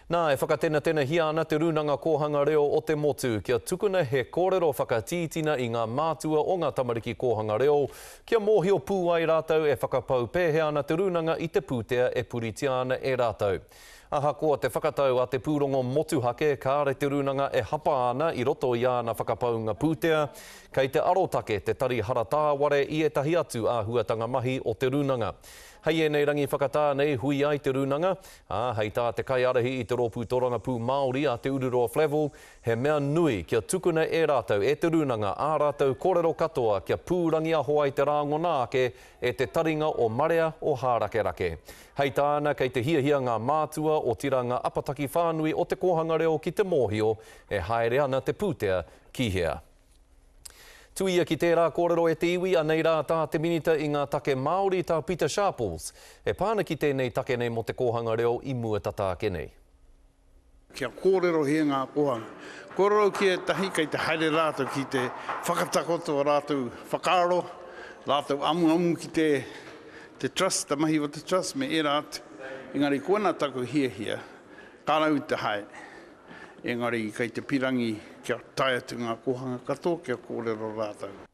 Nā, e whakatenatenahia ana Te Rūnanga Kōhanga Reo o te motu kia tukuna he kōrero whakatītina i ngā mātua o ngā tamariki kōhanga reo kia mōhio pū ai rātou e whakapau pēhea ana te rūnanga i te pūtea e puritia ana e rātou. Ahakoa te whakatau a te pūrongo motuhake kāre te rūnanga e hapa ana i roto i āna whakapaunga pūtea, kei te arotake te Tari Hara Tāware i ētahi atu āhuatanga mahi o te rūnanga. Hei ēnei rangi whakatā nei hui ai te rūnanga, Ā, hei tā te kaiārahi i te Rōpū Tōrangapū Māori a Te Ururoa Flavell, he mea nui kia tukuna e rātou, e Te Rūnanga, ā rātou kōrero katoa kia pūrangiaho ai te rāngona ake e te taringa o marea o Hārakerake. Hei tāna, kei te hiahia ngā mātua, otirā ngā apataki whānui o te kōhanga reo ki te mōhio e haere ana te pūtea ki hea. Tuia ki tērā kōrero e te iwi, anei rā tā te Minita i ngā Take Māori, tā Pita Sharples, e pā ana ki tēnei take nei mō te kōhanga reo i mua tata ake nei. Kia kōrerohia ngā kōhanga. Kōrero ki ētahi kei te haere rātou ki te whakatakoto a rātou whakaaro, rātou amuamu ki te te trust, te mahi o te trust me ērā atu. Engari koina taku hiahia, ka rau te haere. Engari kei te pirangi kia tae atu ngā kōhanga katoa kia kōrero rātou.